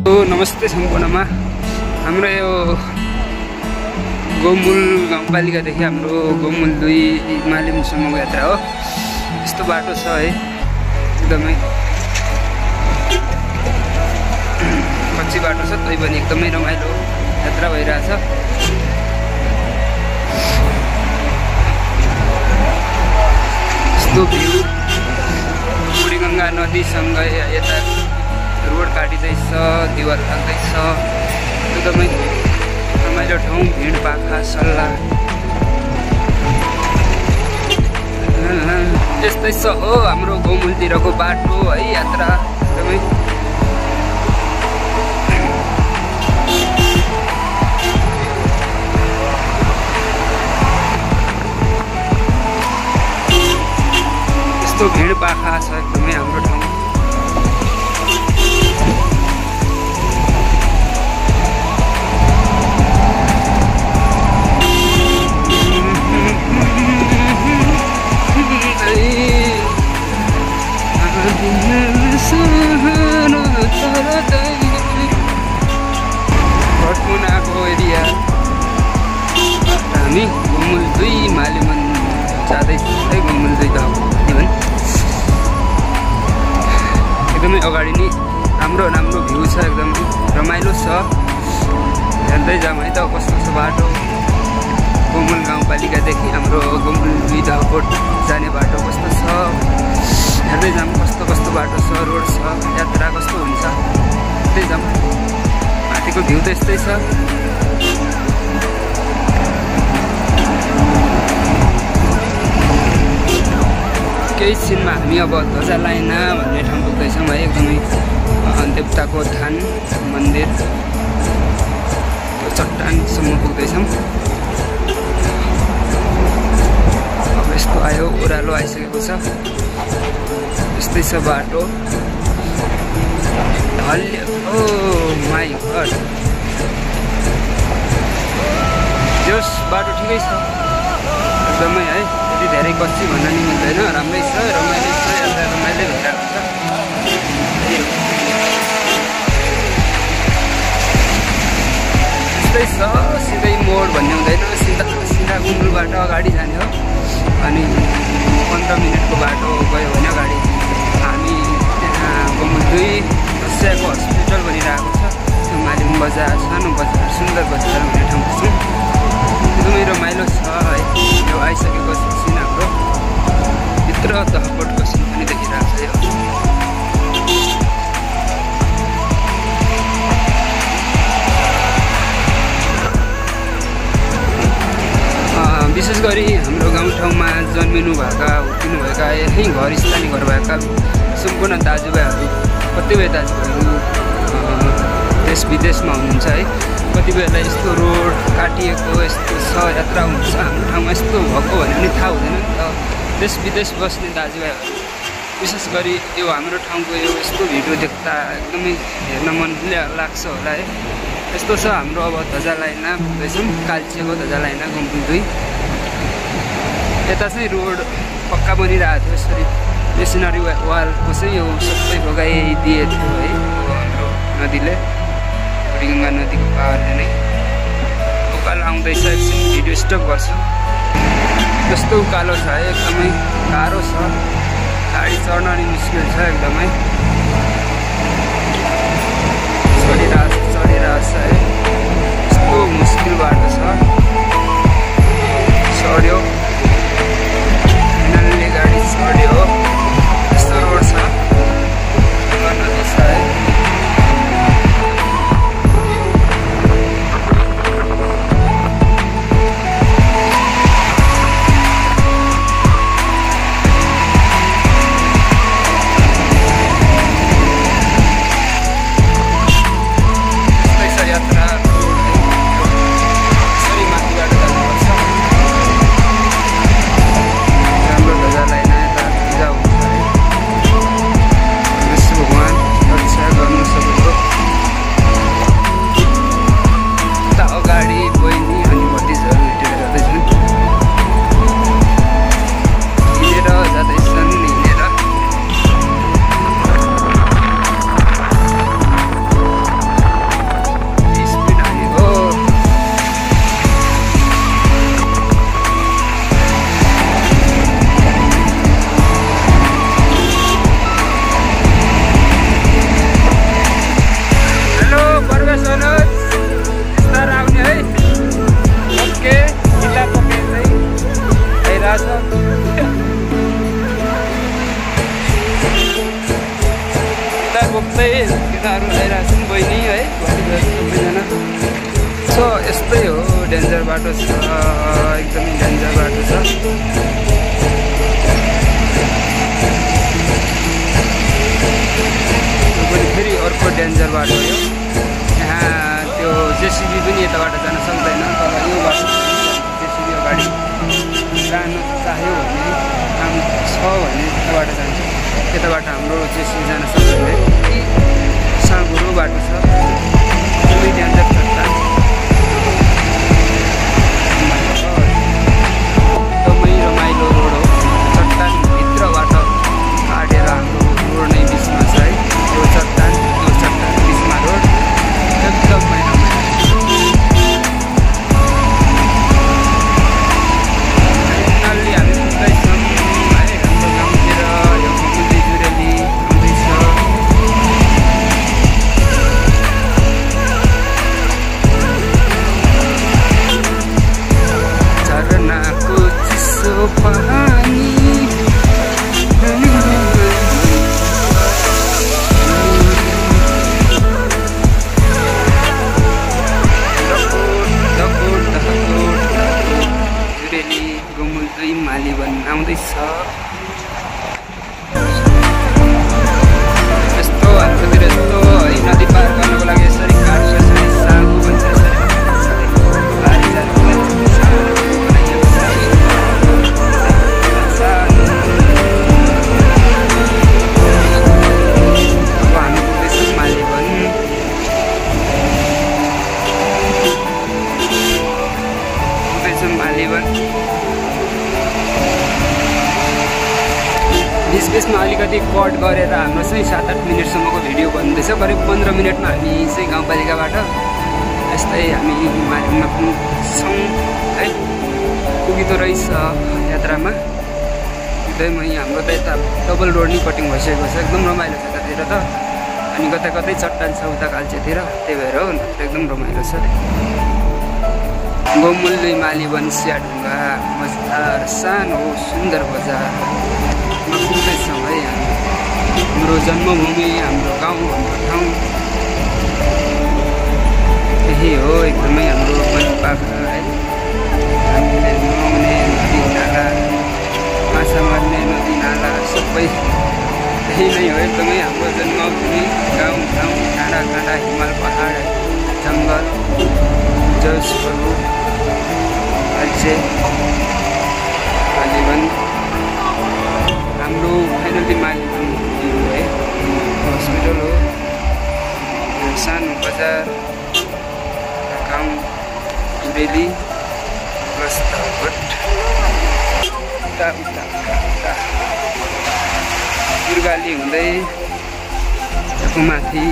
नमस्ते सम्पूर्णमा हाम्रो यो गोमुल गाउँपालिकादेखि हाम्रो गोमुल 2 मालिमसम्मको यात्रा हो। यस्तो बाटो छ है, एकदमै कच्ची बाटो छ, तै पनि एकदमै रमाइलो यात्रा भइरहेछ। यस्तो भ्यू बुढीगङ्गा नदीसँगै यता रोड काटिँदैछ, दिवार लाग्दैछ, एकदमै रमाइलो ठाउँ। भिड पाखा सल्ला यस्तै छ हो हाम्रो गोमुलतिरको बाटो है, यात्रा एकदमै यस्तो भिड पाखा छ एकदमै हाम्रो ठाउँ। भटमुनाको एरिया हामी गोमुल 2 मालिमन जाँदैछौँ है। गोमुल 2 त एकदमै अगाडि नै राम्रो राम्रो भ्यू छ, एकदम रमाइलो छ। हेर्दै जाऊँ है त कस्तो छ बाटो। गोमुल गाउँपालिकादेखि हाम्रो गोमुल 2 दहकोट जाने बाटो कस्तो छ, हेर्दै जाऊँ कस्तो कस्तो बाटो छ, रोड छ, यात्रा कस्तो हुन्छ हेर्दै जाऊँ। माथिको भ्यू त यस्तै छ। केही छिनमा हामी अब ध्वजा लाइना भन्ने ठाउँ पुग्दैछौँ है। एकदमै देवताको थान मन्दिर चट्टानसम्म पुग्दैछौँ। अब यस्तो आयो, ओह्रालो आइसकेको छ, यस्तै छ बाटो। हल्ले ओ माई गड, जस बाटो ठिकै छ एकदमै है, त्यति धेरै कच्ची भन्न नि मिल्दैन, राम्रै छ, रमाइलो छ, यात्रा रमाइलो भइरहेको छ। यस्तै छ, सिधै मोड भन्ने हुँदैन, सिधा गुम्रुबाट अगाडि जाने हो। अनि 15 मिनटको बाटो गयो भने अगाडि हामी त्यहाँ गोमुल 2 रसियाको हस्पिटल बनिरहेको छ, त्यो मालिम बजार, सानो बजार, सुन्दर बजार भन्ने ठाउँमा छौँ। एकदमै रमाइलो छ है। यो आइसकेको सिन हाम्रो भित्र दहकोटको सिन पनि देखिरहेको छ। यो विशेष गरी हाम्रो गाउँठाउँमा जन्मिनुभएका, हुर्किनुभएका, यहीँ घर स्थानीय घर भएका सम्पूर्ण दाजुभाइहरू, कतिपय दाजुभाइहरू देश विदेशमा हुनुहुन्छ है। कतिपयलाई यस्तो रोड काटिएको यस्तो छ, यात्रा हुन्छ हाम्रो ठाउँमा यस्तो भएको भने पनि थाहा हुँदैन नि त। देश विदेश बस्ने दाजुभाइहरू विशेष गरी यो हाम्रो ठाउँको यो यस्तो भिडियो देख्दा एकदमै हेर्न मन लाग्छ होला है। यस्तो छ हाम्रो अब ध्वजा लाइना पुग्दैछौँ, कालचिएको ध्वजा लाइना गोमुल 2। यता चाहिँ रोड पक्का बनिरहेको थियो, यसरी मेसिनरी वालको चाहिँ यो सबै भगाइदिएको थियो है हाम्रो नदीले, बुढीगङ्गा नदीको पावरले नै। उकालो आउँदैछ, एकछिन भिडियो स्टप गर्छ। कस्तो उकालो छ है, एकदमै गाह्रो छ, गाडी चढ्न नि मुस्किल छ एकदमै। चढिरहेछ है, यस्तो मुस्किल बाटो छ। चढ्यो नल्ले गाडी चढ्यो, यस्तो रोड छ, नदी छ है। बहिनी है सबैजना। सो यस्तै हो, डेन्जर बाटो छ, एकदमै डेन्जर बाटो छ। फेरि अर्को डेन्जर बाटो हो यो। यहाँ त्यो जेसिबी पनि यताबाट जान सक्दैन, तर यो बाटो जेसिबी अगाडि जान चाह्यो भने काम छ भने यताबाट जान्छ। यताबाट हाम्रो जेसिबी जान सक्दैन है। साँघुरो बाटो छ, एकदमै डेन्जर चट्टान, एकदमै रमाइलो रोड हो। चट्टान भित्रबाट काटेर हाम्रो रोड नै बिचमा छ है। यो चट्टान बिचमा रोड एकदमै रमाइलो। फाइनल्ली हामी पुग्दैछौँ है हाम्रो गाउँतिर। यो गुम्बुली जुरेली आउँदैछ। झरनाको चिसो पानी गुमुल्दै मालीवन आउँदैछ। यस्तो हाम्रोतिर यस्तो है, नदी पार गर्नको लागि यसरी काट्छ, यसरी साँगो भन्छ, यसरी बारी जानुको लागि अब हामी पुग्दैछौँ मालीवन। मालीवन बिचमा अलिकति कट गरेर हाम्रो चाहिँ 7-8 मिनटसम्मको भिडियो बन्दैछ। करिब 15 मिनटमा हामी चाहिँ गाउँपालिकाबाट यस्तै हामी मालीवनमा पुग्छौँ है। पुगिँदो रहेछ यात्रामा। पुग्दैमै हाम्रो त यता डबल रोड नै कटिङ भइसकेको छ, एकदम रमाइलो छ यतातिर त। अनि कतै कतै चट्टान छ उता काल्चेतिर, त्यही भएर हो एकदम रमाइलो छ। गुमुल्दै मालीवन स्याढुङ्गा मजदार सानो सुन्दर बजारमा पुग्दैछौँ है। हाम्रो जन्मभूमि, हाम्रो गाउँ, हाम्रो ठाउँ यही हो। एकदमै हाम्रो वनपाखा है। हामीले नुहाउने नदी नाला, माछा मार्ने नदी नाला सबै यही नै हो। एकदमै हाम्रो जन्मभूमि, गाउँ ठाउँ, काँडा काँडा हिमाल पहाड जङ्गल जसहरू अझै मालीवन हाम्रो फाइनली मालीवन है। हस्पिटल हो, सानो बजार, गाउँ जुरेली प्रस्तावट उता उता उता दुर्गाली हुँदै माथि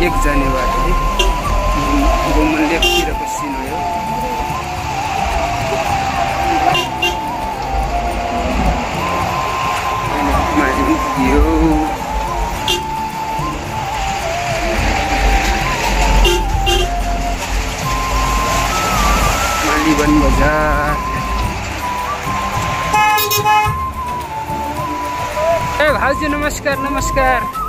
1 जाने बाटो है। गोमन लेफ्टतिरको सिन हो यो। मालीवन पुग्यो। मालीवन बजार। ए भाउजू नमस्कार नमस्कार।